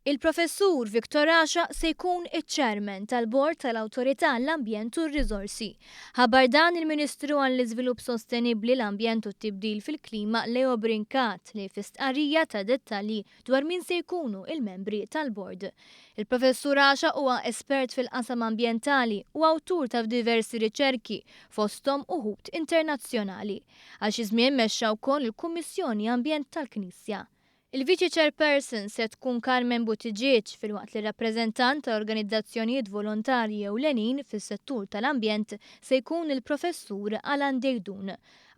Il-Professur Victor Għaxaq se jkun iċ-Chairman tal-Bord tal-Awtorità għall-Ambjent u r-Riżorsi. Ħabbar dan il-Ministru għall-Iżvilupp Sostenibbli, l-Ambjent u t-Tibdil fil-Klima Leo Brincat li fi stqarrija ta dettalji dwar min se jkunu il-membri tal-bord. Il-Professur Għaxaq huwa espert fil-qasam ambjentali u awtur ta' diversi riċerki fosthom uħud internazzjonali. Għal xi żmien mexxa wkoll il-Kummissjoni Ambjent tal-Knisja. Il-Viċi Chairperson se tkun Carmen Buttigieg filwaqt li rappreżentant ta' organizzazzjonijiet volontarji ewlenin fis-settur tal-ambjent se jkun il-Professur Alan Deidun.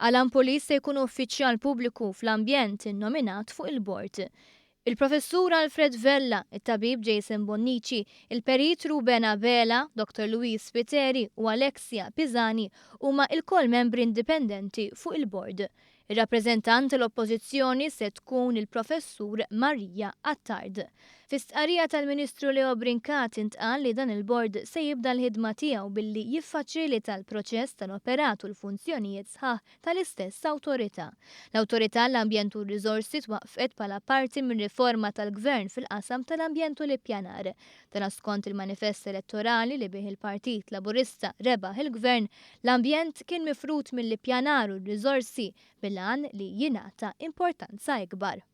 Alan Pulis se jkun uffiċjal pubbliku fl-ambjent innominat fuq il-bord. Il-Professur Alfred Vella, it-tabib Jason Bonnici, il-Perit Ruben Abela, Dr. Louis Spiteri u Alexia Pisani huma il-koll membri indipendenti fuq il-bord. Ir-rappreżentant tal-Oppożizzjoni se tkun il-Professur Maria Attard. Fi stqarrija tal-Ministru Leo Brincat intqal li dan il-bord se jibda l-ħidma tiegħu billi jiffaċilita l-proċess tal-operat u l-funzjonijiet sħaħ tal-istess awtorità. L-Awtorità l-Ambjent u r-Riżorsi twaqfet bħala parti minn riforma tal-Gvern fil-qasam tal-ambjent u l-ippjanar. Dan skont il-manifest elettorali li bih il-Partit Laburista rebaħ il-Gvern, l-ambjent kien mifrut mill-ippjanar u r-riżorsi bil-għan li jingħata importanza ikbar.